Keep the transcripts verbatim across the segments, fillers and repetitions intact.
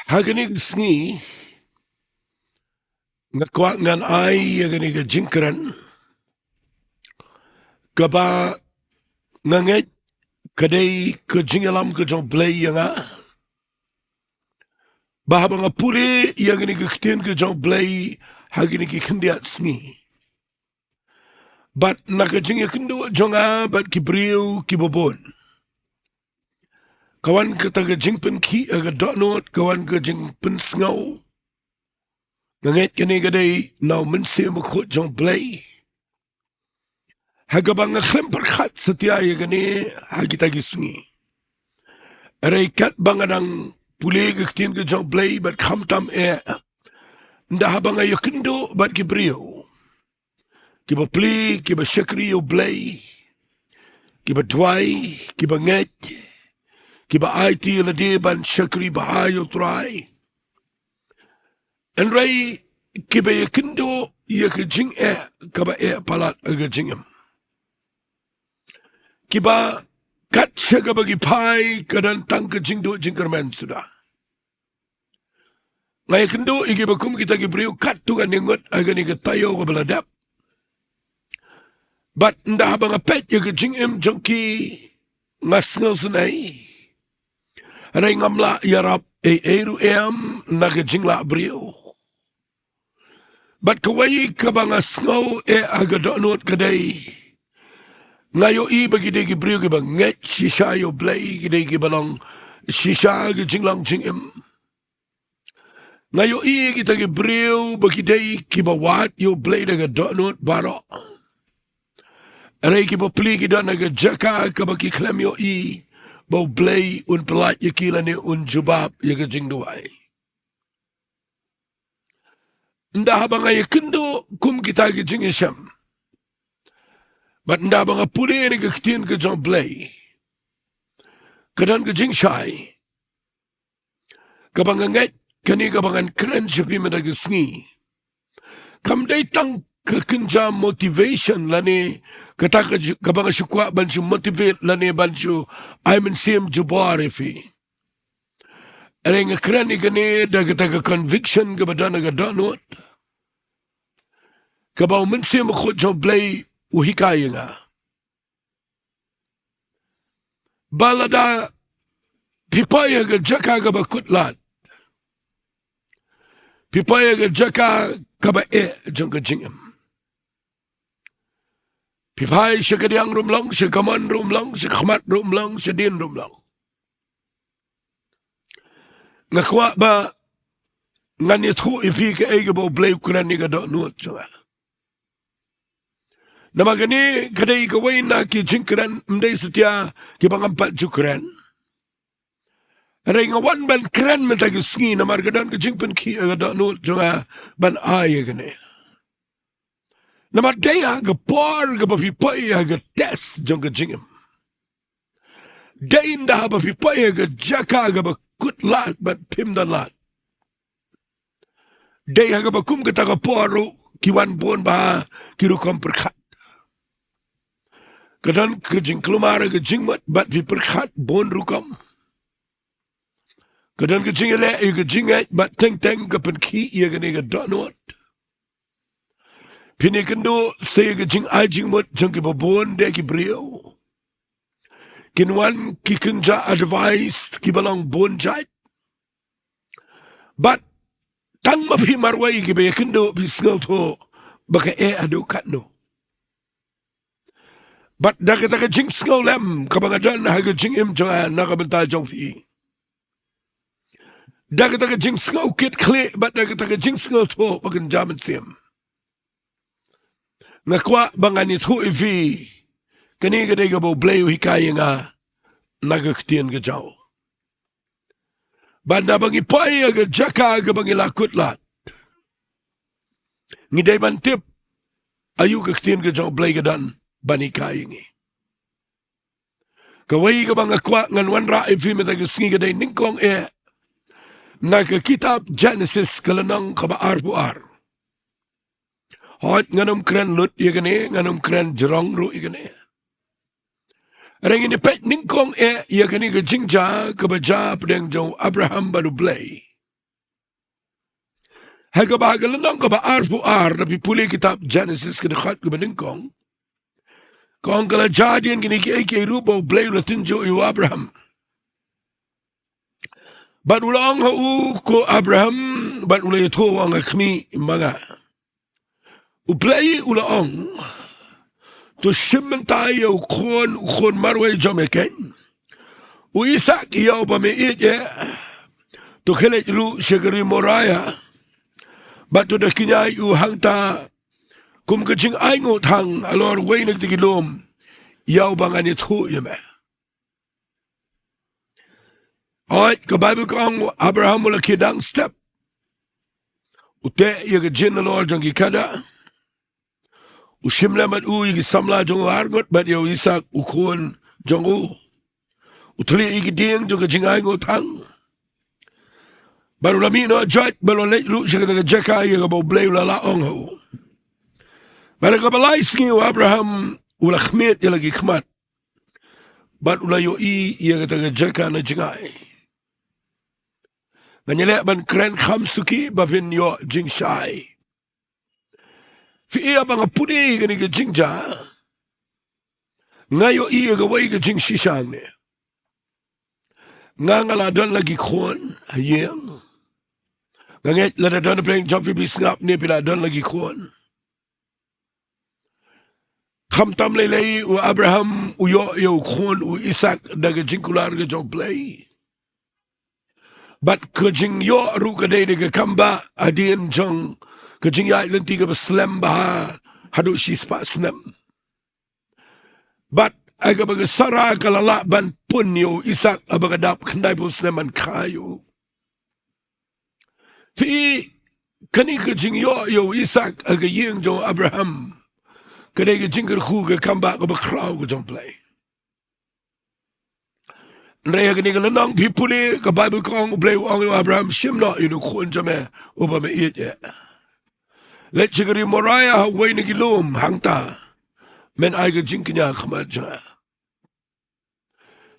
Ha kane ka sngi, nga kwah ngan ai ïa kane ka jingkren kaba nga ngeit ka dei ka jingïalam ka jong Blei ïa nga. Ba haba nga pule ïa kane ka ktien ka jong Blei ha kine ki khyndiat sngi, bad na ka jingïakynduh jong nga bad ki briew kiba bun, ka wan kata ka jingpynkhih ha ka dohnud, ka wan ka jingpynsngew. Nga ngeit kane ka dei na u Mynsiem Bakhuid jong Blei, ha kaba nga khlem pyrkhat satia ïa kane ha kita ki sngi. Hynrei katba nga dang pule ka ktien ka jong Blei bad khamtam eh, ynda haba nga ïakynduh bad ki briew kiba plie, kiba shakri ïa U Blei, kiba duwai, kiba ngeit, kiba aiti ïa lade ban shakri bha ïa U Trai, hynrei kiba ïakynduh ïa ka jingeh kaba eh palat ha ka jingim, kiba kat sha kaba ki phai ka don tang ka jingduh jingkyrmen suda. Nga ïakynduh ïa kiba kum kita ki briew katto katne ngut ha kane ka taïew kaba la dep. Bad ynda haba nga peit ïa ka jingim jong ki, nga sngewsynei. Hynrei ngam lah ïarap ei ei ruh em na ka jinglah briew. Bad kawei kaba nga sngew eh ha ka dohnud ka dei, nga ïohi ba ki dei ki briew kiba ngeit shisha ïa U Blei, ki dei kiba long shisha ha ka jinglong jingim. Nga ïohi ïa kita ki briew ba ki dei kiba wad ïa U Blei da ka dohnud baroh. Hynrei kiba plie ki don ha ka jaka kaba ki khlem ïohi ba U Blei un pyllait ïa ki lane un jubab ïa ka jingduwai. Ynda haba nga ïakynduh kum kita ki jingïashem, bad ynda haba nga pule ïa ka ktien ka jong Blei, ka don ka jingshai kaba nga ngeit kane kaba ngan kren sha phi mynta ka sngi kam dei tang ka kynja motivation lane kata ka ju-, kaba nga shu kwah ban shu motivate lane ban shu ai mynsiem jubor ïa phi. Hynrei nga kren ïa kane da kata ka conviction kaba don ha ka dohnud, kaba u Mynsiem Bakhuid jong Blei u hikai ïa nga. Ba lada phi poi ha ka jaka kaba kut lad, phi poi ha ka jaka kaba eh jong ka jingim, phi phai sha kadiang ruh ym long, sha kamon ruh ym long, sha khmat ruh ym long, shadien ruh ym long, nga kwah ba ngan ïathuh ïa phi kaei kaba U Blei u kren ïa ka dohnud jong nga. Namar kane ka dei kawei na ki jingkren, ym dei satia kiba ngam pat ju kren. Hynrei nga wan ban kren mynta ka sngi namar ka don ka jingpynkhih ha ka dohnud jong nga ban ai ïa kane. Namar dei ha ka por kaba phi poi ha ka test jong ka jingim, dei ynda haba phi poi ha ka jaka kaba kut lad bad phim don lad, dei ha kaba kum kata ka por ruh ki wan bun bha ki rukom pyrkhat. Ka don ka jingkulmar ha ka jingmut bad phi pyrkhat bun rukom. Ka don ka jingïaleh ïa ka jingngeit bad teng teng ka pynkhih ïa kane ka dohnud. Phin ïakynduh sa ïa ka jingai jingmut jong kiba bun de ki briew. Kin wan ki kynja advice kiba long bun jait. Bad tang ma phi marwei kiba ïakynduh phi sngewthuh ba ka eh haduh katno. Bad da kata ka jingsngewlem kaba nga don ha ka jingim jong nga na ka bynta jong phi, da kata ka jingsngew kit khlieh bad da kata ka jingsngewthuh ba kynja mynsiem, nga kwah ba ngan ïathuh ïa phi, kane ka dei kaba U Blei u hikai ïa nga na ka ktien ka jong u. Ba ynda ba ngi poi ha ka jaka kaba ngi la kut lad, ngi dei ban tip aïu ka ktien ka jong U Blei ka don ban hikai ïa ngi. Kawei kaba nga kwah ngan wanrah ïa phi mynta ka sngi ka dei nyngkong eh na ka kitab Genesis ka lynnong kaba arphew ar. Hooid, ngan ym kren lut ïa kane, ngan ym kren jrong ruh ïa kane. Hynrei ngin ïa peit nyngkong eh ïa kane ka jingjia kaba jia hapdeng jong u Abraham bad U Blei. Ha kaba ha ka lynnong kaba arphew ar, da phi pule kitab Genesis ka dkhot kaba nyngkong, ka ong ka la jia hadien kine kiei kiei ruh ba U Blei u la tynjuh ïa u Abraham. Bad u la ong ha u, ko Abraham, bad u la ïathuh u ong, a khmih ma nga. U Blei u la ong, to shim mynta ïa u khun, u khun marwei jong me keiñ, u Isaak ïa uba me ïeit eh, to khie leit ruh sha ka ri Moria, bad to da kñia ïa u hangta kum ka jingainguh thang halor wei na kita ki lum ïa uba ngan ïathuh ïa me. Hooid, ka Baibl ka ong u Abraham u la khie dang step. U teh ïa ka jin halor jong ki khadar. U shim lem bad u ïa ki samla jong u arngut bad ïa u Isaak u khun jong u. U thylliej ïa ki dieng jong ka jingainguh thang. Bad u la mih noh joit bad u la leit ruh sha kata ka jaka ïa kaba U Blei u la lah ong ha u. Bad ha kaba lai sngi u Abraham u la khmied ïa la ki khmat. Bad u la ïohi ïa kata ka jaka na jngai. Ngan ïaleh ban kren kham suki ba phin ïoh jingshai. Phi i ïa ba nga pule ïa kane ka jingjia, nga ïohi ïa kawei ka jingshisha hangne. Nga nga la don la ki khun ha ïing. Nga ngeit lada don pdeng jong phi phi sngap ne phi la don la ki khun. Khamtam lei lei u Abraham u ïoh ïa u khun u Isaak da ka jingkular ka jong U Blei. Bad ka jingïoh ruh ka dei da ka kam ba hadien jong ka jingïaid lynti kaba slem bha haduh shispah snem. Bad ha kaba ka Sara ka la lah ban pun ïa u Isaak haba ka dap khyndaiphew snem ban kha ïa u. Phi i, kane ka jingïoh ïa u Isaak ha ka ïing jong u Abraham ka dei ka jingkyrkhu ka kam ba kaba khraw ka jong U Blei. Hynrei ha kane ka lynnong phi pule ka Baibl ka ong U Blei u ong ïa u Abraham, shim noh ïa une u khun jong me uba me ïeit eh. Leit sha ka ri Moria ha wei na ki lum hangta men ai ka jingkñia ha khmat jong nga.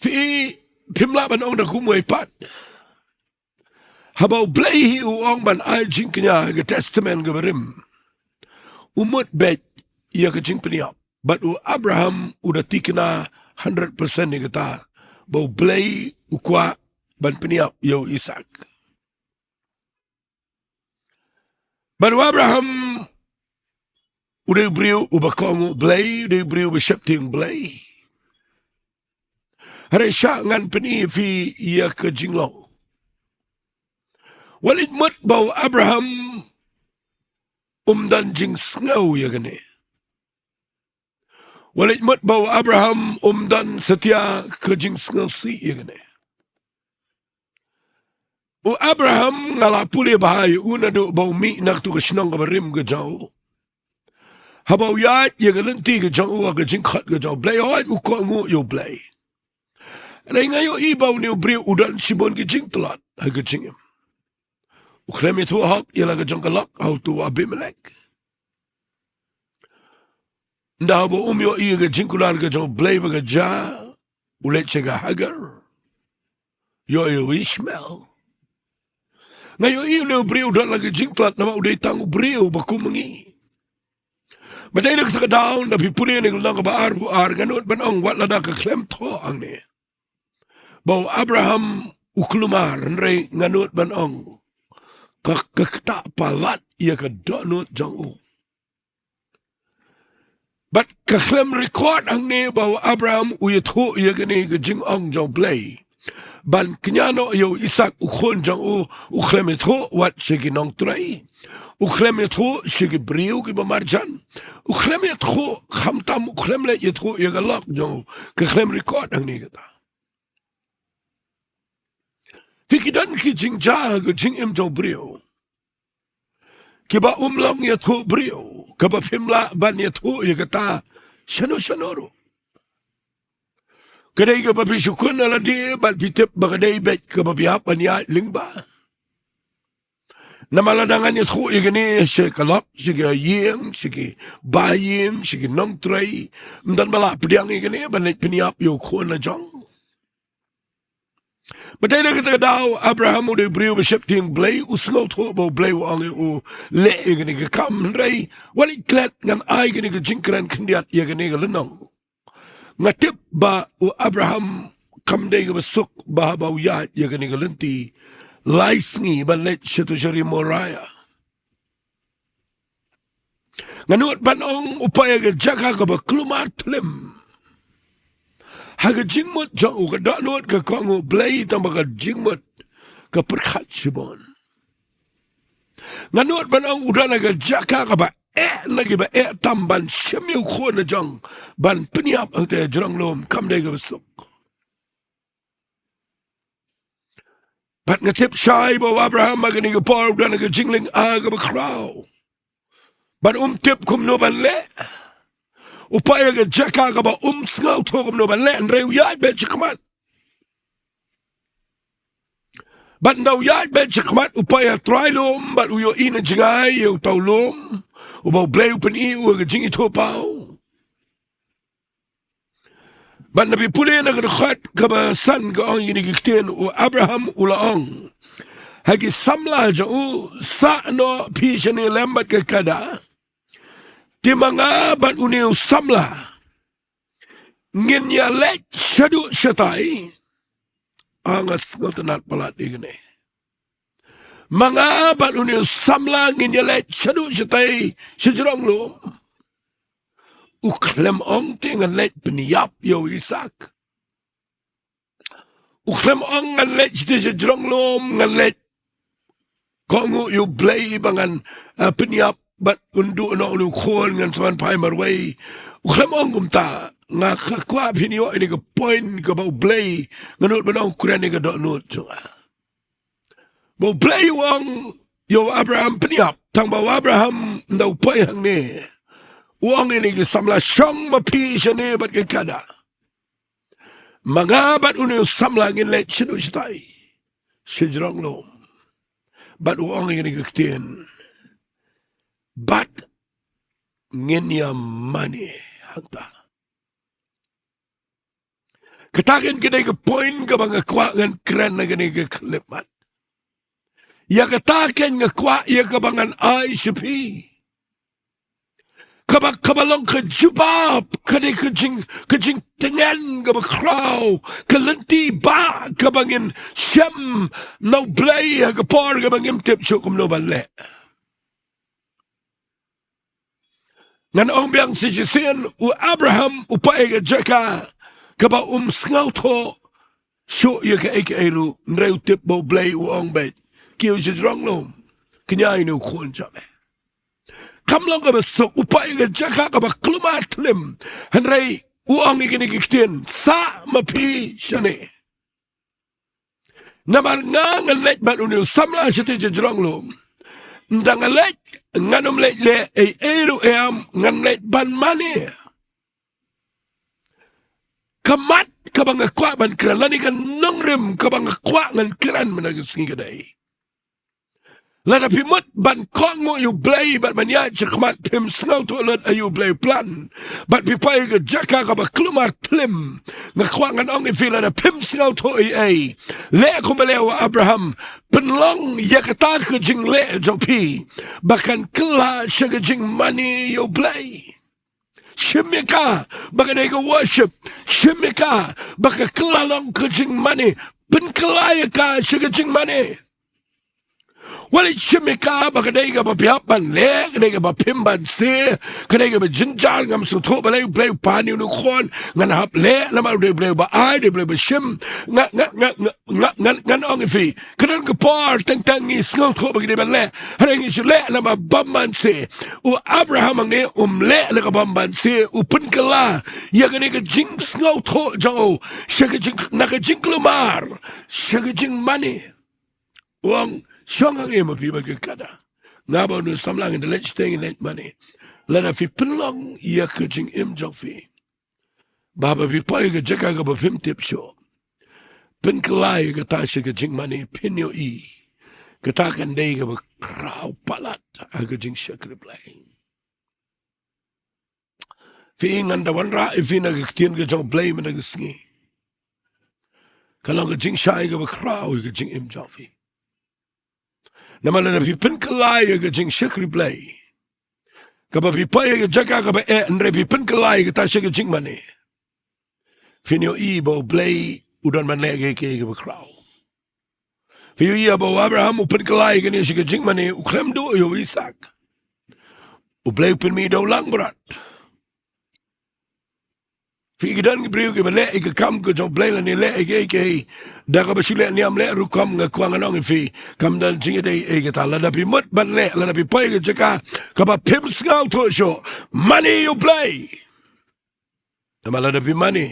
Phi i, phim lah ban ong da kumwei pat. Haba U Blei hi u ong ban ai jingkñia ha ka Testament kaba rim, u mut beit ïa ka jingpynïap. Bad u Abraham u da tikna hundred percent ïa kata ba U Blei u kwah ban pynïap ïa u Isaak. Bad u Abraham u dei u briew uba kohnguh Blei, u dei u briew uba sheptieng Blei. Hynrei shah ngan pyni ïa phi ïa ka jinglong. Wat leit mut ba u Abraham um don jingsngew ïa kane. Wat leit mut ba u Abraham um don satia ka jingsngewsih ïa kane. U Abraham nga la pule bha ïa u naduh ba u mih na katu ka shnong kaba rim ka jong u. Haba u ïaid ïa ka lynti ka jong u ha ka jingkhot ka jong U Blei, hooid u kohnguh ïa U Blei. Hynrei nga ïohi ba une u briew u don shibun ki jingtlot ha ka jingim. U khlem ïathuh hok ïa la ka jong ka lok ha utu u Abimelek. Ynda haba um ïohi ïa ka jingkular ka jong U Blei ba ka jia, u leit sha ka Hagar, ïoh ïa u Ishmael. Nga ïohi une u briew u don la ka jingtlot namar u dei tang u briew ba kum ma ngi. Ba dei na kata ka daw ynda phi pule na ka lynnong kaba arphew ar, nga nud ban ong wat lada ka khlem thoh hangne ba u Abraham u kulmar, hynrei nga nud ban ong ka, ka ktah palat ïa ka dohnud jong u. Bad ka khlem record hangne ba u Abraham u ïathuh ïa kane ka jingong jong U Blei ban kñia noh ïa u Isaak u khun jong u, u khlem ïathuh wat sha ki nongtrei. U khlem ïathuh sha ki briew kiba marjan. U khlem ïathuh, khamtam u khlem leit ïathuh ïa ka lok jong u, ka khlem record hangne kata. Phi, ki don ki jingjia ha ka jingim jong u briew kiba um long ïathuh briew, kaba phim lah ban ïathuh ïa kata shano shano ruh. Ka dei kaba phi shu khun ha lade bad phi tip ba ka dei beit kaba phi hap ban ïaid lyngba. Namar lada ngan ïathuh ïa kane sha ka lok, sha ka ïing, sha ki ba ïing, sha ki nongtrei, ym don ba lah pdiang ïa kane ban leit pynïap ïa u khun la jong. Bad dei na kata ka daw, Abraham u dei u briew ba sheptieng Blei, u sngewthuh ba U Blei u ong ïa u leh ïa kane ka kam, hynrei wat leit klet, ngan ai kane ka jingkren khyndiat ïa kane ka lynnong. Nga tip ba u Abraham kam dei kaba suk ba haba u ïaid ïa kane ka lynti lai sngi ban leit shato sha ri Moriah. Nga nud ban ong u poi ha ka jaka kaba kulmar thlem. Ha ka jingmut jong u, ka dohnud ka kohnguh Blei, tangba ka jingmut ka pyrkhat shibun. Nga nud ban ong u don ha ka jaka kaba eh na kiba eh tam ban shim ïa u khun la jong ban pynïap hangta ha jrong lum, kam dei kaba suk. Bad nga tip shai ba u Abraham ha kane ka por u don ha ka jinglynga kaba khraw. Bad um tip kumno ban leh. U poi ha ka jaka kaba um sngewthuh kumno ban leh, hynrei u ïaid beit shakhmat. Bad ynda u ïaid beit shakhmat, u poi ha trai lum bad u ïohi na jngai ïa uta u lum uba U Blei u pyni ïa u ha ka jingithuhpaw. Bad lada phi pule na ka dkhot kaba san ka ong ïa kine ki ktien, u Abraham u la ong ha ki samla jong u, sah noh phi shane lem bad ka kada. Te ma nga bad une u samla ngin ïaleit shaduh shatai. Ah, nga sngewtynnat palat ïa kane. Ma nga bad une u samla ngin ïaleit shaduh shatai sha jrong lum. U khlem ong te ngan leit pynïap ïa u Isaak. U khlem ong ngan leit shatai sha jrong lum, ngan leit kohnguh ïa U Blei ba ngan, ah, pynïap bad un duh noh une u khun, ngan sa wan phai marwei. U khlem ong kumta. Nga kwah phin ïoh ïa kane ka point kaba U Blei, nga nud ban ong, u kren ïa ka dohnud jong nga. Ba U Blei u ong ïa u Abraham pynïap, tangba u Abraham ynda u poi hangne u ong ïa kine ki samla, shong ma phi shane bad ka kada. Ma nga bad une u samla ngin leit shaduh shatai sha jrong lum. Bad u ong ïa kine ki ktien, bad ngin ïa mane hangta. Kata kein ka dei ka point kaba nga kwah ngan kren ha kane ka khyllipmat. Ïa kata kein nga kwah ïa kaba ngan ai sha phi. Kaba, kaba long ka jubab, ka dei ka jing, ka jingtngen kaba khraw, ka lynti ba kaba ngin shem na U Blei ha ka por kaba ngim tip shuh kumno ban leh. Ngan ong biang sa shisien, u Abraham u poi ha ka jaka kaba um sngewthuh shuh ïa kaei kaei ruh, hynrei u tip ba U Blei u ong beit, kiew sha jrong lum, kñia ïa une u khun jong me. Kam long kaba suk, u poi ha ka jaka kaba kulmar thlem, hynrei u ong ïa kine ki ktien, sah ma phi shane. Namar nga ngan leit bad une u samla shatai sha jrong lum. Ynda nga leit, ngan ym leit leh ei ei ruh em, ngan leit ban mane. Ka mat kaba nga kwah ban kren lane ka nongrim kaba nga kwah ngan kren mynta ka sngi ka dei, lada phi mut ban kohnguh ïa U Blei bad ban ïaid shakhmat, phim sngewthuh lut aïu U Blei u plan, bad phi poi ha ka jaka kaba kulmar thlem, nga kwah ngan ong ïa phi, lada phim sngewthuh ei ei, leh kumba leh u Abraham. Pynlong ïa kata ka jingleh jong phi ba kan kylla sha ka jingmane ïa U Blei. Shim ïa ka ba ka dei ka worship. Shim ïa ka ba ka kylla long ka jingmane. Pynkylla ïa ka sha ka jingmane. Wat leit shim ïa ka ba ka dei kaba phi hap ban leh, ka dei kaba phim banse, ka dei kaba jynjar, ngam sngewthuh balei U Blei u pan ïa une u khun, ngan hap leh namar u dei U Blei uba ai, u dei U Blei uba shim. Nga, nga, nga, nga, nga, ngan, ngan ong ïa phi, ka don ka por teng teng ngi sngewthuh ba ngi dei ban leh, hynrei ngi shu leh namar bymbanse. U Abraham hangne um leh na ka bymbanse, u pynkylla ïa kane ka jingsngewthuh jong u sha ka jing, na ka jingkulmar sha ka jingmane. U ong, shong hangne ma phi bad ka kada. Nga bad une u samla ngin da leit shatei, ngin leit mane. Lada phi pynlong ïa ka jingim jong phi ba haba phi poi ha ka jaka kaba phim tip shuh, pynkylla ïa kata sha ka jingmane, phin ïohi kata kan dei kaba khraw palat ha ka jingshakri Blei. Phi i, ngan da wanrah ïa phi na ka ktien ka jong U Blei mynta ka sngi. ka long ka jingshai kaba khraw ïa ka jingim jong phi. Namar lada phi pynkylla ïa ka jingshakri Blei, kaba phi poi ïa ka jaka kaba eh, hynrei phi pynkylla ïa kata sha ka jingmane, phin ïohi ba U Blei u don ban leh ïa ka, ïa kaba khraw. Phi ïohi ba u Abraham u pynkylla ïa kane sha ka jingmane, u khlem duh ïa u Isaak. U Blei u pynmih da u langbrot. Phi, ki don ki briew kiba leh ïa ka kam ka jong U Blei lane leh ïa ka, ïa ka da kaba shu leh niam leh rukom. Nga kwah ngan ong ïa phi, kam don jingïadei ïa kata. Lada phi mut ban leh, lada phi poi ïa ka jaka kaba phim sngewthuh shuh, mane ïa U Blei. Namar lada phi mane,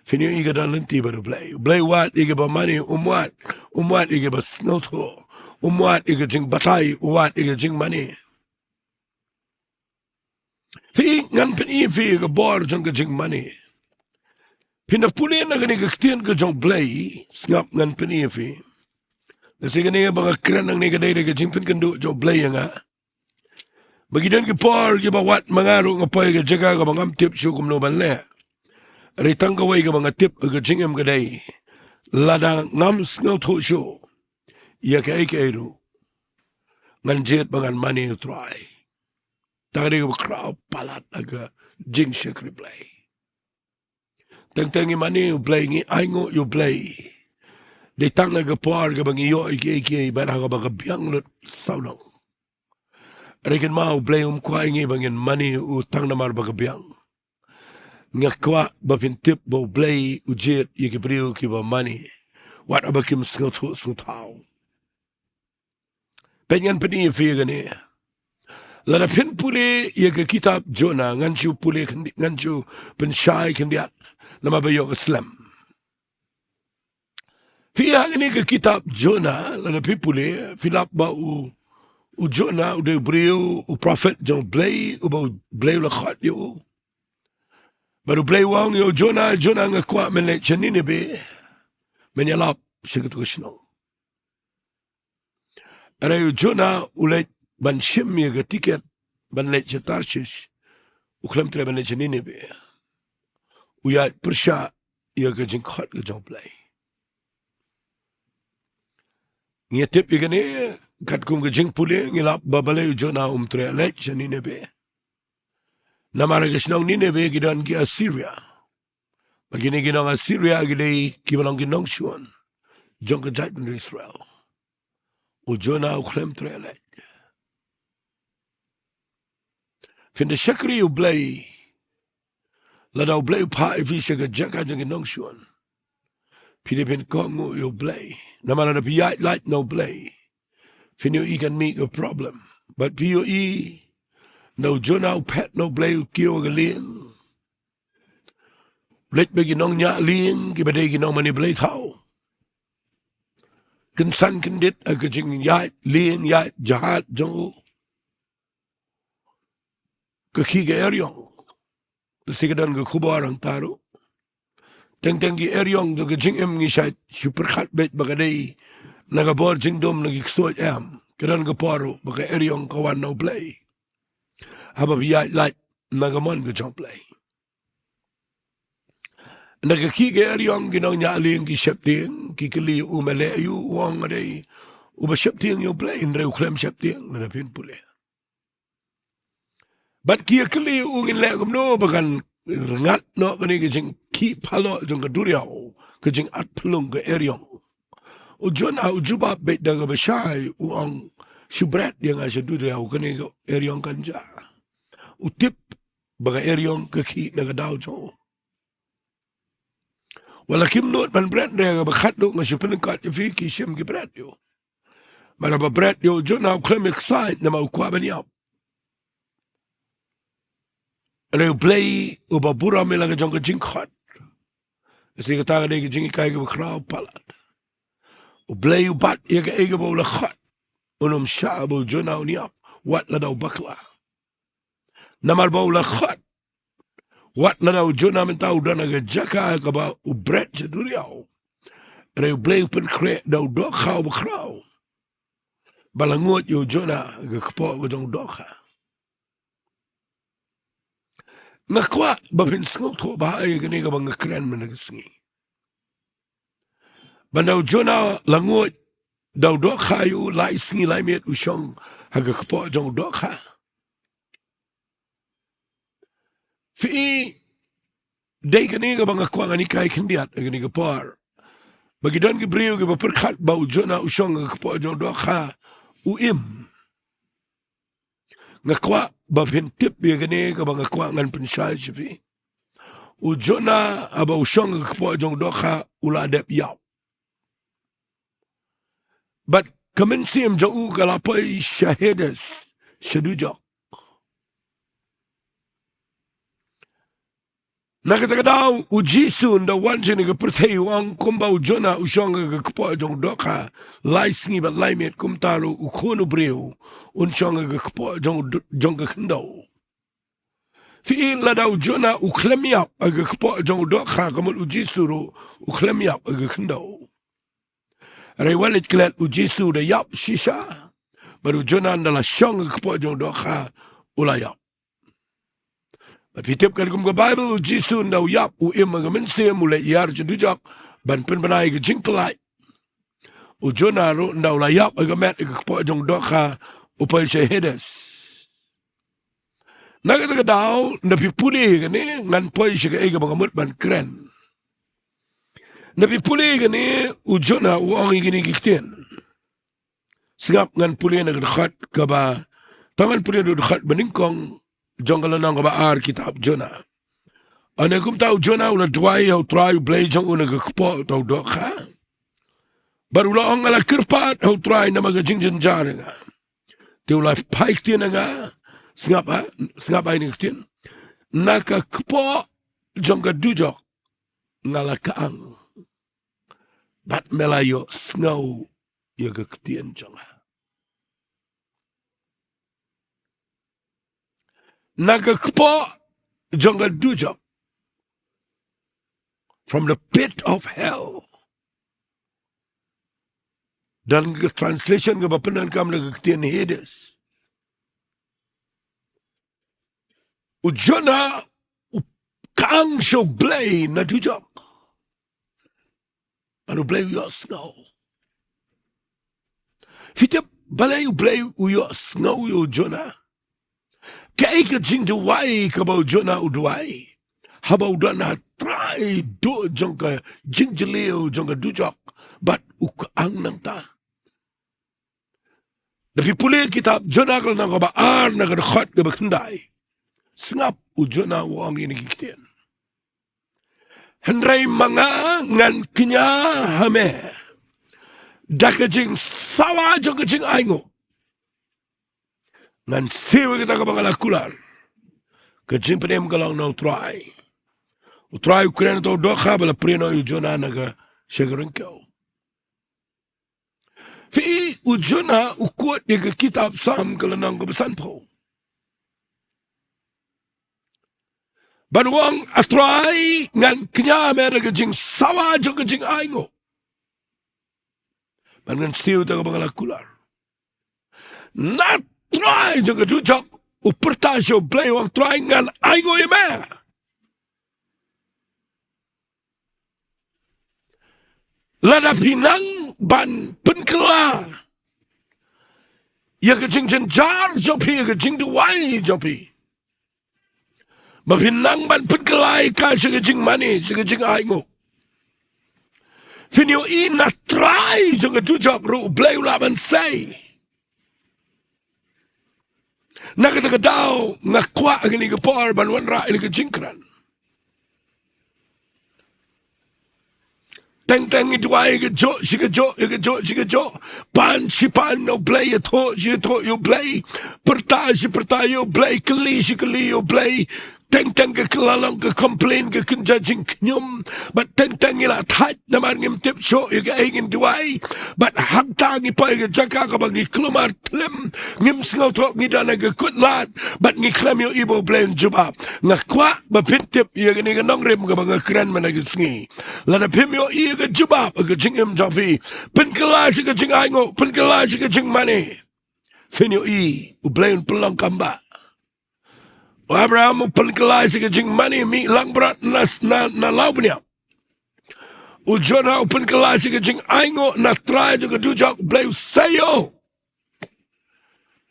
phin ïohi ka don lynti bad U Blei. U Blei u wad ïa kiba mane, um wad, um wad ïa kiba sngewthuh. Um wad ïa ka jingbatai, u wad ïa ka jingmane. Phi, ngan pyni ïa phi ka bor jong ka jingmane. Phin da pule na kane ka ktien ka jong U Blei, sngap ngan pyni ïa phi. Lehse kane ba nga kren nangne ka dei da ka jingpynkynduh jong U Blei ïa nga. Ba ki don ki por kiba wat ma nga ruh nga poi ka jaka kaba ngam tip shuh kumno ban leh. Hynrei tang kawei kaba nga tip ha ka jingim ka dei, lada ngam sngewthuh shuh ïa kaei kaei ruh, ngan jied ba ngan mane ïa U Trai. Kata ka dei kaba khraw palat ha ka jingshakri Blei. Teng teng ngi mane ïa U Blei, ngi ainguh ïa U Blei, dei tang ha ka por kaba ngi ïoh ïa kiei kiei bad ha kaba ka biang lut sawdong. Hynrei kynmaw, U Blei um kwah ïa ngi ba ngin mane ïa u tang namar ba ka biang. Nga kwah ba phin tip ba U Blei u jied ïa ki briew kiba mane, wat haba kim sngewthuh sngewthaw. Peit, ngan pyni ïa phi kane. Lada phin pule ïa ka kitab Jonah, ngan shu pule khyndiat, ngan shu pynshai khyndiat namar ba ïoh ka slem. Phi, ha kane ka kitab Jonah, lada phi pule, phi lap ba u, u Jonah u dei u briew, u prophet jong U Blei, uba U Blei u la khot ïa u. Bad U Blei u ong ïa u Jonah, Jonah, nga kwah men leit sha Nineveh, men ïalap sha katu ka shnong. Hynrei u Jonah u leit ban shim ïa ka tiket ban leit sha Tarshish, u khlem treh ban leit sha Nineveh. U ïaid pyrshah ïa ka jingkhot ka jong U Blei. Ngi tip ïa kane, katkum ka jingpule ngi lap ba balei u Jonah um treh leit sha Nineveh. Namar ka shnong Nineveh ki don ki Assyria. Bad kine ki nong Assyria ki dei kiba long ki nongshun jong ka jaitbynriew Israel. U Jonah u khlem treh leit. Phin da shakri U Blei, lada U Blei u phah ïa phi sha ka jaka jong ki nongshun, phi dei phin kohnguh ïa U Blei. Namar lada phi ïaid lait na U Blei, phin ïohi kan mih ka problem. Bad phi ïohi, na u Jonah u phet na U Blei, u kiew ha ka lieng. Leit bad ki nongñiah lieng kiba dei ki nongmane blei thaw. Kynsan kyndit ha ka jingïaid lieng, ïaid jahaj jong u. Ka khih ka eriong. Lehse ka don ka khubor hangta ruh. Teng teng ki eriong jong ka jingim ngi shait shu pyrkhat beit ba ka dei na ka bor jingdum na ki ksuid, em. Ka don ka por ruh ba ka eriong ka wan na U Blei. Haba phi ïaid lait na ka mon ka jong U Blei. Na ka khih ka eriong ki nongñiah lieng ki sheptieng, ki kylli u, me leh aïu? U ong nga dei uba sheptieng ïa U Blei. Hynrei u khlem sheptieng, lada phin pule. Bad ki ïa kylli u, ngin leh kumno ba kan rngat noh kane ka jingkhih phalok jong ka duriaw, ka jingat phyllung ka eriong. U Jonah u jubab beit da kaba shai, u ong, shu bret ïa nga sha duriaw, kane ka eriong kan jia. U tip ba ka eriong ka khih na ka daw jong u. Wat la kim nud ban bret, hynrei kaba khatduh nga shu pynlyngkot ïa phi, ki shim ki bret ïa u. Bad haba bret ïa u Jonah u khlem excite namar u kwah ban ïap. Hynrei U Blei uba burom ïa la ka jong ka jingkhot. Lehse kata ka dei ka jinghikai kaba khraw palat. U Blei u bat ïa kaei kaba u la khot. Un ym shah ba u Jonah un ïap wat lada u bakla. Namar ba u la khot, wat lada u Jonah mynta u don ha ka jaka kaba u bret sha duriaw, hynrei U Blei u pynkhreh da u dohkha uba khraw ba la nguid ïa u Jonah ha ka kpoh ka jong u dohkha. Nga kwah ba phin sngewthuh bha ïa kane kaba nga kren mynta ka sngi. Ba ynda u Jonah la nguid da u dohkha ïa u, lai sngi lai miet u shong ha ka kpoh jong u dohkha. Phi i, dei kane kaba nga kwah ngan hikai khyndiat ha kane ka por. Ba ki don ki briew kiba pyrkhat ba u Jonah u shong ha ka kpoh jong u dohkha u im. Nga kwah ba phin tip ïa kane kaba nga kwah ngan pynshai sha phi. U Jonah haba u shong ha ka kpoh jong u dohkha u la dep ïap. Bad ka mynsiem jong u ka la poi sha Hades, sha dujok. Na kata ka daw u Jisu ynda u wan sha kane ka pyrthei u ong kumba u Jonah u shong ha ka kpoh jong u dohkha lai sngi bad lai miet, kumta ruh u Khun u briew un shong ha ka kpoh jong u do-, jong ka khyndew. Phi i, lada u Jonah u khlem ïap ha ka kpoh jong u dohkha, ka mut u Jisu ruh u khlem ïap ha ka khyndew. Hynrei wat leit klet, u Jisu u da ïap shisha. Bad u Jonah ynda la shong ha ka kpoh jong u dohkha u la ïap. Bad phi tip katkum ka Baibl, u Jisu ynda u ïap u im ha ka mynsiem, u leit ïar sha dujok ban pynbna ïa ka jingpyllait. U Jonah ruh ynda u la ïap ha ka met ha ka kpoh jong u dohkha u poi sha Hades. Na kata ka daw, ynda phi pule ïa kane, ngan poi sha kaei kaba nga mut ban kren. Ynda phi pule ïa kane, u Jonah u ong ïa kine ki ktien. Sngap, ngan pule na ka dkhot kaba, to ngan pule na ka dkhot banyngkong jong ka lynnong kaba ar kitab Jonah. Ynda kumta u Jonah u la duwai ha u Trai u Blei jong u na ka kpoh uta u dohkha. Bad u la ong, nga la kyrpad ha u Trai namar ka jingjynjar jong nga. Te u la phai ktien ha nga. Sngap ha, sngap ha ine i ktien. Na ka kpoh jong ka dujok nga la kyang. Bad me la ïohsngew ïa ka ktien jong nga. Na ka kpoh jong ka dujok. From the pit of hell. Don ka translation kaba pyndonkam na ka ktien Hades. U Jonah u kyang sha u Blei na dujok. Bad u Blei u ïohsngew. Phi tip balei u Blei u ïohsngew ïa u Jonah? Kaei ka jingduwai kaba u Jonah u duwai? Haba u don ha trai duh jong ka jingjylliew jong ka dujok bad u kyang nangta. Lada phi pule kitab Jonah ka lynnong kaba ar na ka dkhot kaba khyndai. Sngap, u Jonah u ong ïa kine ki ktien. Hynrei ma nga ngan kñia ha me da ka jingsawa jong ka jingainguh. Ngan siew ïa kata kaba nga la kular. Ka jingpynim ka long na u Trai. U Trai u kren ïa uta u dohkha ba la prie noh ïa u Jonah na ka, sha ka ryngkew. Phi i, u Jonah u kut ïa ka kitab Salm ka lynnong kaba sanphew. Bad u ong, A Trai, ngan kñia ha me da ka jingsawa jong ka jingainguh. Bad ngan siew ïa kata kaba nga la kular. Na trai jong ka dujok u pyrta sha u Blei, u ong, Trai, ngan ainguh ïa me. Lada phi nang ban pynkylla ïa ka jingjynjar jong phi, ïa ka jingduwai jong phi, ba phi nang ban pynkylla ïa ka sha ka jingmane, sha ka jingainguh, phin ïohi na trai jong ka dujok ruh u Blei u lah ban sei. Na kata ka daw nga kwah ha kane ka por ban wanrah ïa ka jingkren. Teng teng ngi duwai ïa kajuh shi kajuh, ïa kajuh shi kajuh. Pan shi pan ïa u Blei, ïathuh shi ïathuh ïa u Blei. Pyrta shi pyrta ïa u Blei, kylli shi kylli ïa u Blei. Teng teng ka kylla long ka complain, ka kynja jingkhñium. Bad teng teng ngi la thait namar ngim tip shuh ïa kaei ngin duwai. Bad hangta ngi poi ha ka jaka kaba ngi kulmar thlem, ngim sngewthuh, ngi don ha ka kut lad, bad ngi khlem ïohi ba u Blei un jubab. Nga kwah ba phin tip ïa kane ka nongrim kaba nga kren mynta ka sngi. Lada phim ïohi ïa ka jubab ha ka jingim jong phi, pynkylla sha ka jingainguh, pynkylla sha ka jingmane, phin ïohi u Blei un pynlong kam ba. U Abraham u pynkylla sha ka jingmane, mih langbrot na, na, na lawbniap. U Jonah u pynkylla sha ka jingainguh na trai jong ka dujok, Blei u sa ïoh.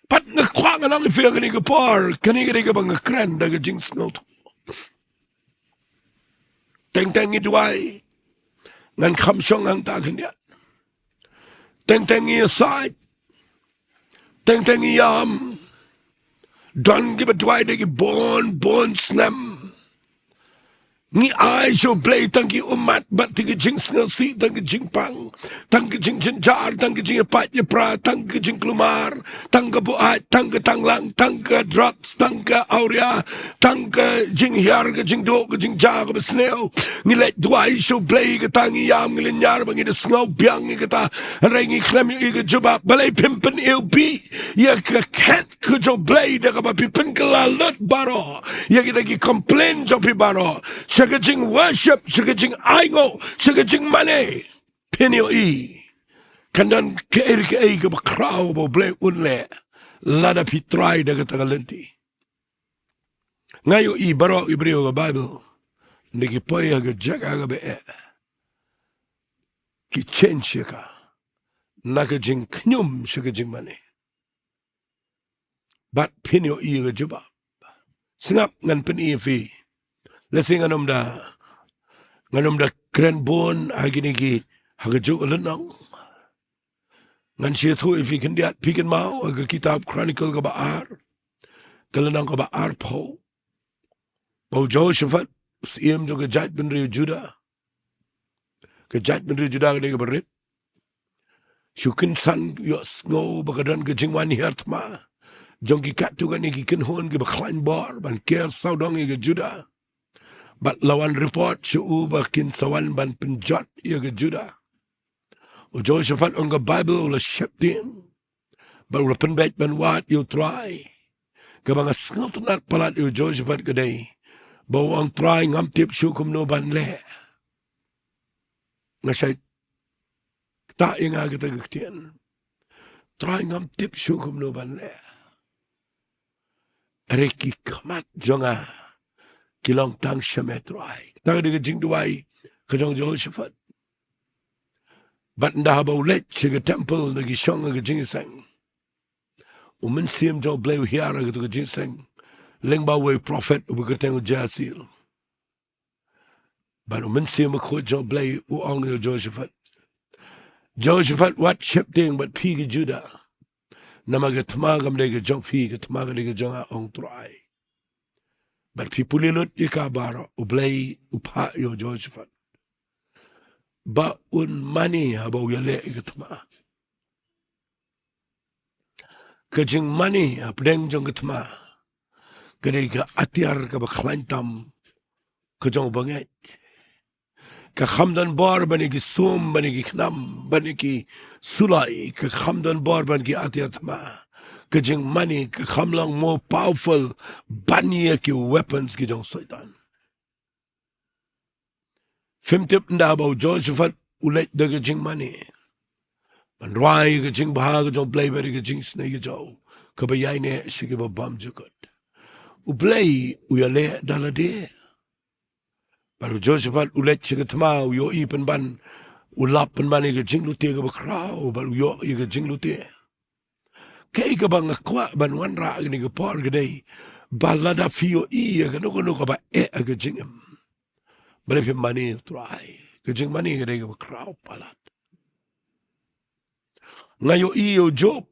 Pat nga kwah ngan ong ïa phi ha kane ka por, kane ka dei kaba nga kren da ka jingsngewthuh. Teng teng ngi duwai, ngan kham shong hangta khyndiat. Teng teng ngi ïasaid, teng teng ngi ïam. Don kiba duwai da ki bun bun snem. Ngi ai sha U Blei tang ki ummat bad tang ki jingsngewsih, tang ki jingpang, tang ki jingjynjar, tang ki jingïapait ïapra, tang ki jingkulmar, tang ka buaid, tang ka tanglang, tang ka drugs, tang ka awria, tang ka jinghiar, ka jingduh, ka jingjia kaba sniew. Ngi leit duwai sha U Blei, kata ngi ïam, ngi lynñiar ba ngi da sngew biang ïa kata. Hynrei ngi khlem ïohi ka jubab. Balei phim pyniwbih ïa ka khet ka jong U Blei da kaba phi pynkylla lut baroh ïa kita ki complain jong phi baroh sha ka jingworship, sha ka jingainguh, sha ka jingmane? Phin ïohi kan don kaei kaei kaba khraw ba U Blei un leh lada phi trai da kata ka lynti. Nga ïohi baroh ki briew ka Baibl, ynda ki poi ha ka jaka kaba eh, ki change ïa ka na ka jingkhñium sha ka jingmane. Bad phin ïohi ka jubab. Sngap, ngan pyni ïa phi. Lehse ngan ym da, ngan ym da kren bun ha kine ki, ha kajuh ka lynnong. Ngan shu ïathuh ïa phi khyndiat, phi kynmaw ha ka kitab Chronicle kaba ar, ka lynnong kaba arphew, ba u Jehoshaphat, u syiem jong ka jaitbynriew Judah, ka jaitbynriew Judah ka dei kaba rit, shu kynsan ïohsngew ba ka don ka jingwan hiar thma jong ki katto katne ki kynhun kiba khlaiñ bor ban ker sawdong ïa ka Judah. Bad la wan report sha u ba kin sa wan ban pynjot ïa ka Judah. U Jehoshaphat, ong ka Baibl, u la sheptieng bad u la pynbeit ban wad ïa U Trai. Kaba nga sngewtynnad palat ïa u Jehoshaphat ka dei ba u ong, Trai, ngam tip shuh kumno ban leh. Nga shait ktah ïa nga kata ka ktien, Trai, ngam tip shuh kumno ban leh. Hynrei ki khmat jong nga ki long tang sha me, Trai. Kata ka dei ka jingduwai ka jong u Jehoshaphat. Bad ynda haba u leit sha ka temple, ynda ki shong ha ka jingïaseng, u mynsiem jong U Blei u hiar ha kato ka jingïaseng lyngba uwei u prophet uba kyrteng u Jahaziel. Bad u Mynsiem Bakhuid jong U Blei u ong ïa u Jehoshaphat, Jehoshaphat, wat sheptieng bad phi ki Judah, namar ka thma kam dei ka jong phi, ka thma ka dei ka jong nga, ong Trai. Bad phi pule lut ïa ka baroh. U Blei u phah ïa u Jehoshaphat ba un mane haba u ïaleh ïa ka thma. Ka jingmane hapdeng jong ka thma ka dei ka atiar kaba khlaiñ tam ka jong u bangeit. Ka kham don bor ban ïa ki sum, ban ïa ki khnam, ban ïa ki sulai, ka kham don bor ban ki atiar thma. Ka jingmane ka kham long more powerful ban ïa ki weapons ki jong u Soitan. Phim tip, ynda ba u Jehoshaphat u leit da ka jingmane ban rwai ka jingbha ka jong U Blei bad ka jingisynei ka jong u, kaba ïaineh sha kiba bymjukut, U Blei u ïaleh da lade. Bad u Jehoshaphat u leit sha ka thma, u ïohi pynban, u lap pynban ïa ka jinglute kaba khraw, bad u ïoh ïa ka jinglute. Kaei kaba nga kwah ban wanrah ha kane ka por ka dei ba lada phi ïohi ïa kano kano kaba eh ha ka jingim, balei phim mane ïa U Trai? Ka jingmane ka dei kaba khraw palat. Nga ïohi ïa u Job.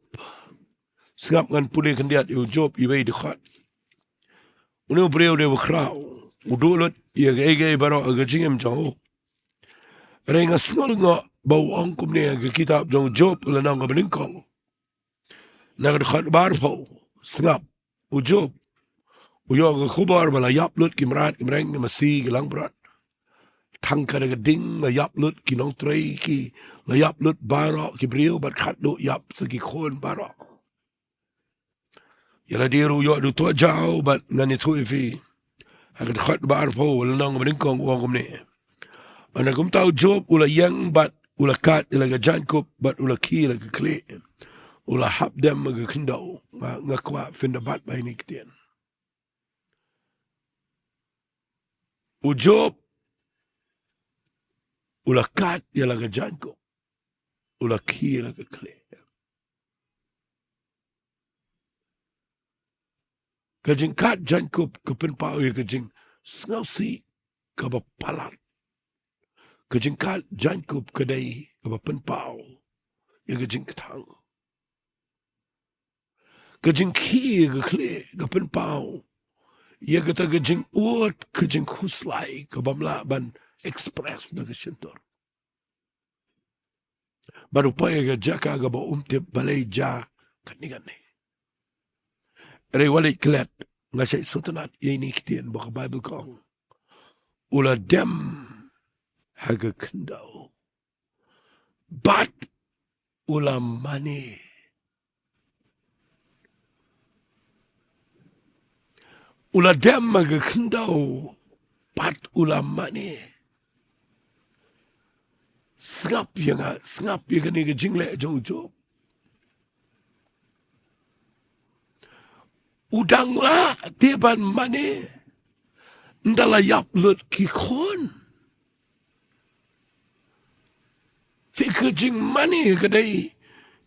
Sngap, ngan pule khyndiat ïa u Job, iwei i dkhot. Une u briew u dei uba khraw, u duh lut ïa kaei kaei baroh ha ka jingim jong u. Hynrei nga sngew lyngngoh ba u ong kumne ha ka kitab jong u Job, lynnong kaba nyngkong, na ka dkhot ba arphew. Sngap, u Job u ïoh ka khubor ba la ïap lut ki mrad, ki mreng, ki masi, ki langbrot. Tang ka da ka ding la ïap lut ki nongtrei, ki la ïap lut baroh ki briew, bad khadduh ïap sa ki khun baroh. Ïa lade ruh u ïoh da u tohjaw, bad ngan ïathuh ïa phi ha ka dkhot ba arphew, lynnong ba nyngkong, u ong kumne: Hynda kumta u Job u la ïeng bad u la kad ïa la ka jaiñkup bad u la khie ïa la ka khlieh, u la hap dem ha ka khyndew. Nga, nga kwah phin da bat ba ïa kine ki ktien. U Job U la kad ïa la ka jaiñkup. U la khie la ka khlieh. Ka jingkad jaiñkup ka pynpaw ïa ka jingsngewsih kaba palat. Ka jingkad jaiñkup ka dei kaba pynpaw ïa ka jingkthang. Ka jingkhie ka khlieh ka pynpaw ïa kata ka jingud ka jingkhuslai kabym lah ban express da ka shyntur. Bad u poi ha ka jaka kaba um tip balei jia katne katne. Hynrei wat leit klet, nga shait sngewtynnat ïa ine i ktien ba ka Baibl ka ong, u la dem ha ka khyndew bad u la mane. U la dem ha ka khyndew bad u la mane. Sngap ïa nga, sngap ïa kane ka jingleh jong u Job. U dang lah te ban mane ynda la ïap lut ki khun. Phi, ka jingmane ka dei,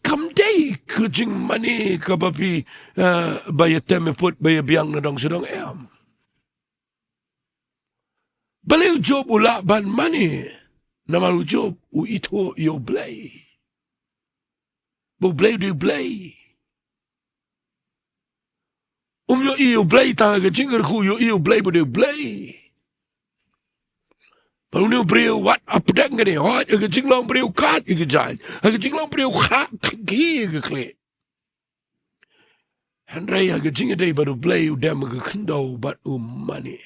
kam dei ka jingmane kaba phi, eh, ba ïa tem ïa put, ba ïa biang na dong sha dong, em. Balei u Job u lah ban mane? Namar u Job u ithuh ïa u Blei. Ba u Blei u dei u Blei. Um ïohi ïa u Blei tang ha ka jingkyrkhu, u ïohi ïa u Blei ba u dei u Blei. Bad une u briew wat hapdeng kane, hooid, ha ka jinglong briew u kad ïa ka jaiñ, ha ka jinglong briew u khie ïa ka khlieh. Hynrei ha ka jingïadei bad u Blei u dem ha ka khyndew bad u mane.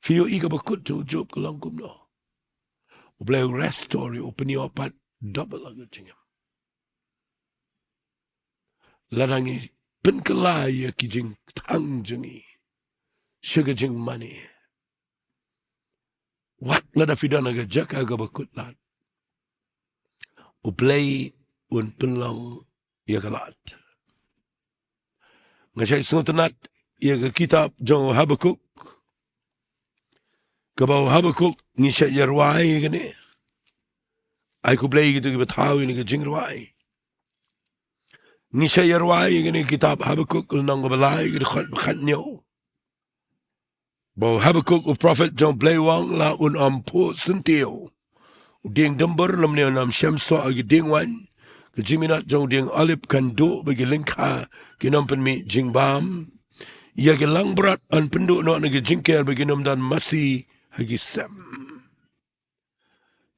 Phi ïohi kaba kut jong u Job ka long kumno? U Blei u restore ïa u, u pynïoh pat double ha ka jingim. Lada ngi pynkylla ïa ki jingkthang jong ngi sha ka jingmane, wat lada phi don ha ka jaka kaba kut lad, u Blei un pynlong ïa ka lad. Nga shait sngewtynnat ïa ka kitab jong u Habakuk, kaba u Habakuk ngi shait ïa rwai ïa kane. Ai ko Blei ïa kito kiba thaw ïa kane ka jingrwai. Ngi shait ïa rwai ïa kane ka kitab Habakuk, lynnong kaba lai, ka dkhot ba khathynñiew. Ba u Habakuk u prophet jong u Blei u ong, la un ym phuh syntiew u dieng dumbur, lymne un ym shem soh ha ki dieng waiñ. Ka jingminot jong u dieng olib kan duh bad ki lyngkha kin ym pynmih jingbam. Ïa ki langbrot yn pynduh noh na ki jingker bad kin ym don masi ha ki sem.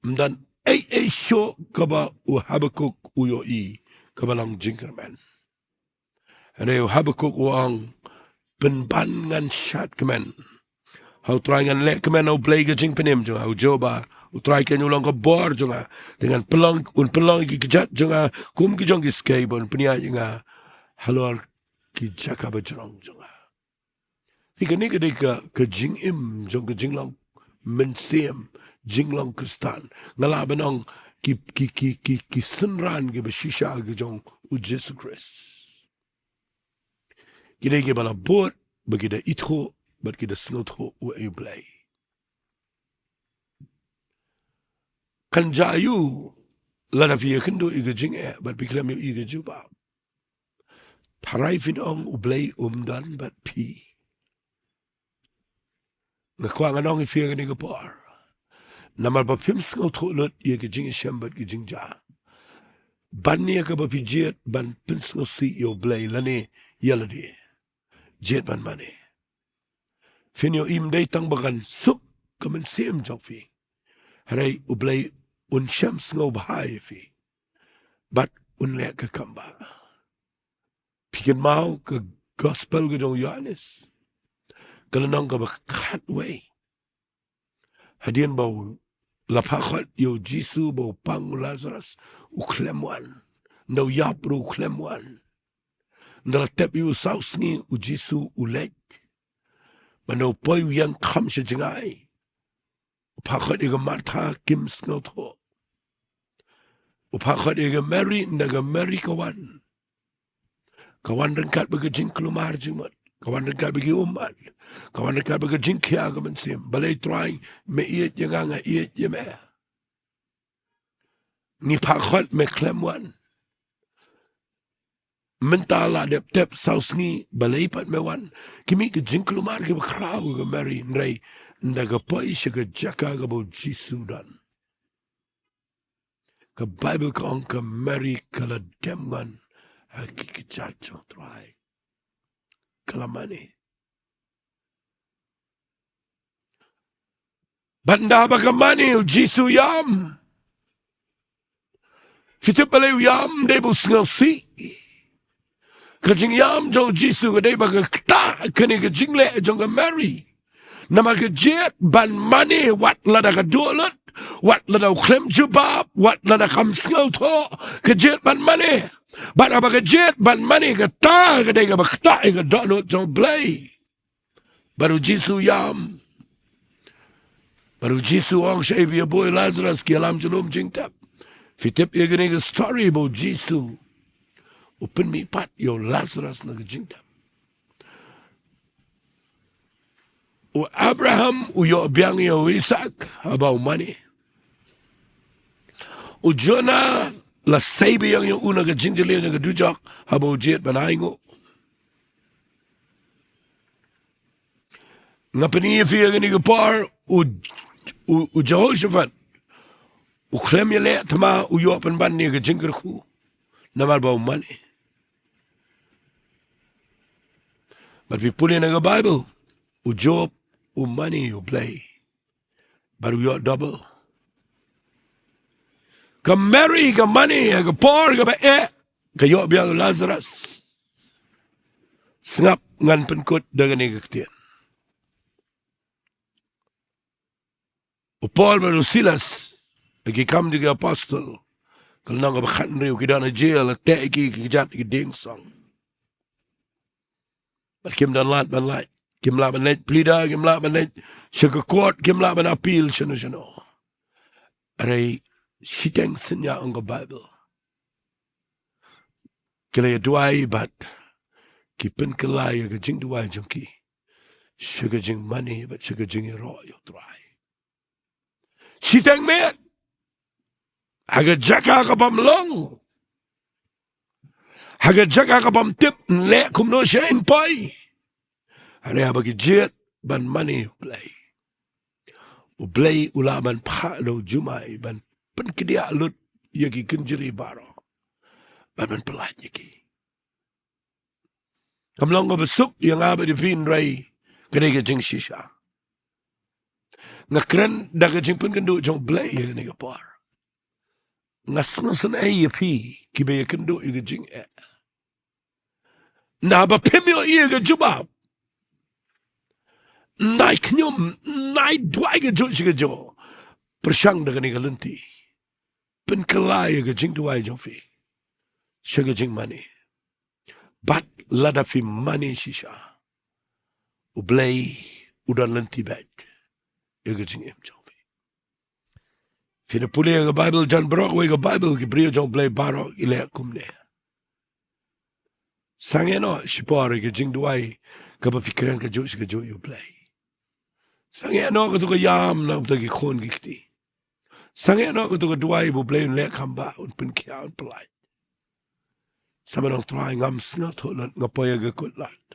Ym don ei ei shuh kaba u Habakuk u ïohi kaba long jingkyrmen. Hynrei u Habakuk u ong, pynban ngan shad kmen ha U Trai, ngan leh kmen ha U Blei ka jingpynim jong nga. U Jehobah U Trai keiñ u long ka bor jong nga, te ngan pynlong, un pynlong ïa ki kjat jong nga kum ki jong ki skei, bad un pynïaid ïa nga halor ki jaka bajrong jong nga. Phi, kane ka dei ka, ka jingim jong ka jinglong mynsiem, jinglong Khristan. Nga lah ban ong ki, ki, ki, ki, ki synran kiba shisha ki jong U Jisu Khrist. Ki dei kiba la bud, ba ki da ithuh bad ki da sngewthuh uei U Blei. Kan jia aiu lada phi ïakynduh ïa ka jingeh bad phi khlem ïohi ïa ka jubab? Tharai phin ong U Blei um don bad phi. Nga kwah ngan ong ïa phi ha kane ka por, namar ba phim sngewthuh lut ïa ka jingïashem bad ka jingjia, ban ïa kaba phi jied ban pynsngewsih ïa U Blei lane ïa lade, jied ban mane. Phin ïohi, ym dei tang ba kan suk ka mynsiem jong phi, hynrei U Blei un shem sngewbha ïa phi bad un leh ka kam ba. Phi kynmaw ka Gospel ka jong u Ïohannes, ka lynnong kaba khatwei, hadien ba u la phah khot ïa U Jisu ba u pang u Lasarus, u khlem wan. Ynda u ïap ruh u khlem wan. Ynda la tep ïa u saw sngi, U Jisu u leit. Bad ynda u poi u ïeng kham sha jngai, u phah khot ïa ka Martha, kim sngewthuh. U phah khot ïa ka Mary, ynda ka Mary ka wan, ka wan ryngkat bad ka jingkulmar jingmut. Ka wan ryngkat bad ki ummat. Ka wan ryngkat bad ka jingkhia ka mynsiem. Balei Trai me ïeit ïa nga, nga ïeit ïa me. Ngi phah khot me khlem wan. Mynta la dep tep saw sngi, balei pat me wan. Ki mih ka jingkulmar kiba khraw ka Mary, hynrei ynda ka poi sha ka jaka kaba u Jisu u don, ka Baibl ka ong ka Mary ka la dem ngon ha ki kjat jong u Trai. Ka la mane. Bad ynda ba ka mane, u Jisu u ïam. Phi tip balei u ïam? Dei ba u sngewsih. Ka jingïam jong u Jisu ka dei ba ka ktah kane ka jingleh jong ka Mary. Namar ka jied ban mane wat lada ka duh lut, wat lada u khlem jubab, wat lada kam sngewthuh, ka jied ban mane. Bad haba ka jied ban mane kata ka dei kaba ktah ïa ka dohnud jong u Blei. Bad u Jisu u ïam. Bad u Jisu u ong, shaei ba ïa buh ïa u Lazarus, ki ïalam sha lum jingtep. Phi tip ïa kane ka story ba u Jisu u pynmih pat ïa u Lazarus na ka jingtep. U Abraham u ïoh biang ïa u Isaak haba u mane. U Jonah la sei biang ïa u na ka jingjylliew jong ka dujok haba u jied ban ainguh. Nga pyni ïa phi ïa kane ka por, u, u, u Jehoshaphat u khlem ïaleh thma, u ïoh pynban ïa ka jingkyrkhu namar ba u mane. Bad phi pule na ka Baibl, u Job u mane ïa u Blei. Bad u ïoh double. Ka Mary ka mane ha ka por kaba eh, ka ïoh biang u Lazarus. Sngap, ngan pynkut da kane ka ktien. U Paul bad u Silas, ha Ki Kam jong ki Apostol, ka lynnong kaba khathynriew, ki don ha jail, la teh ïa ki, ki kjat ki dieng song. Bad kim don lad ban lait, kim lah ban leit pleader, kim lah ban leit sha ka court, kim lah ban appeal shano shano. Hynrei shiteng synñia, ong ka Baibl, ki la ïa duwai bad ki pynkylla ïa ka jingduwai jong ki sha ka jingmane bad sha ka jingïaroh ïa u Trai. Shiteng miet, ha ka jaka kabym long, ha ka jaka kabym tip yn leh kumno, shaei yn poi. Hynrei haba ki jied ban mane ïa u Blei, u Blei u lah ban phah da u jumai ban pynkdiah lut ïa ki kynjri baroh, ban, ban pyllait ïa ki. Kam long kaba suk ïa nga bad ïa phi, hynrei ka dei ka jingshisha. Nga kren da ka jingpynkynduh jong u Blei ïa kane ka por. Nga sngewsynei ïa phi kiba ïakynduh ïa ka jingeh. Naba phim ïohi ïa ka jubab, nai khñium, nai duwai kajuh shi kajuh, pyrshang da kane ka lynti. Pynkylla ïa ka jingduwai jong phi sha ka jingmane. Bad lada phi mane shisha, u Blei u don lynti beit ïa ka jingim jong phi. Phi da pule ïa ka Baibl, jan baroh kawei ka Baibl, ki briew jong u Blei baroh ki leh kumne. Sangeh noh shipor ïa ka jingduwai kaba phi kren kajuh shi kajuh ïa u Blei. Sangeh noh kato ka ïam na kato ki khun ki kti. Sangeh noh kato ka duwai ba u Blei un leh kham bha, un pynkhia, un pyllait. Sa mano, Trai, ngam sngewthuh lut, nga poi ha ka kut lad.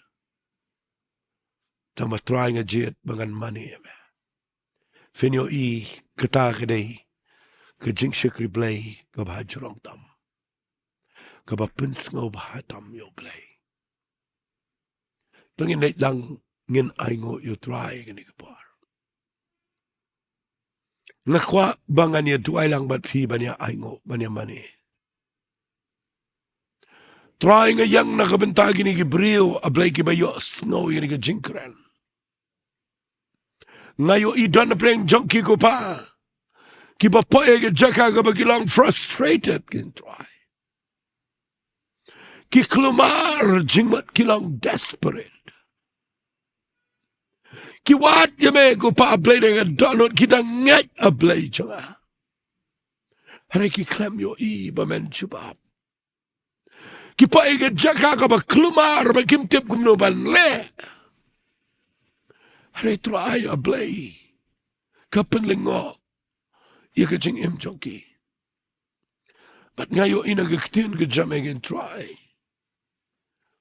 Tangba Trai, nga jied ba ngan mane ïa me. Phin ïohi, kata ka dei ka jingshakri Blei kaba ha jrong tam, kaba pynsngewbha tam ïa u Blei. To ngin leit lang, ngin ainguh ïa u Trai kane ka por. Nga kwah ba ngan ïa duwai lang bad phi, ban ïa ainguh, ban ïa mane. Trai, nga ïeng na ka bynta kine ki briew, A Blei, kiba ïohsngew ïa kane ka jingkren. Nga ïohi don napdeng jong ki, ko Pa, kiba poi ha ka jaka kaba ki long frustrated, kin Trai. Ki kulmar jingmut, ki long desperate. Ki wad ïa me, ko Pa, A Blei, da ka dohnud, ki da ngeit, A Blei jong nga. Hynrei ki khlem ïohi ba men jubab. Ki poi ïa ka jaka kaba kulmar ba kim tip kumno ban leh. Hynrei Trai, A Blei, ka pynlyngngoh ïa ka jingim jong ki. Bad nga ïohi na ka ktien ka jong me, ko Trai,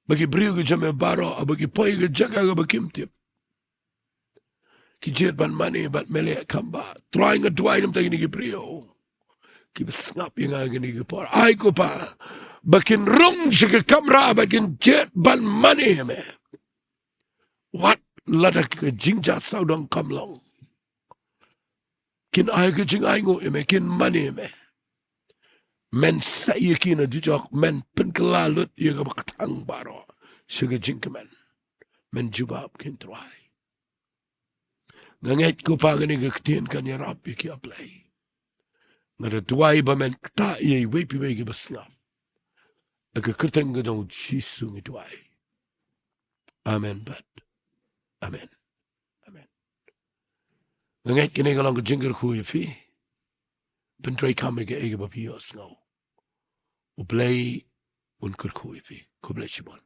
ba ki briew ka jong me baroh, ba ki poi ïa ka jaka kaba kim tip, ki jied ban mane bad me leh kam bah. Trai, nga duwai namar kine ki briew kiba sngap ïa nga kine ki por. Ai ko Pa, ba kin rung sha ka kamra, ba kin jied ban mane ïa me. Wat lada ka jingjia sawdong kam long, kin ai ka jingainguh ïa me, kin mane ïa me. Men sa ïa ki na dujok, men pynkylla lut ïa kaba kthang baroh sha ka jingkmen. Men jubab kin Trai. Nga ngeit ko Pa, kane ka ktien kan ïarap ïa ki, A Blei. Nga da duwai ba men ktah ïa iwei pa iwei kiba sngap. Ha ka kyrteng ka jong u Jisu ngi duwai. Amen bad amen. Amen. Nga ngeit kane ka long ka jingkyrkhu ïa phi. Pyntrei kam ïa kaei kaba phi ïohsngew. U Blei un kyrkhu ïa phi. Khublei shibun.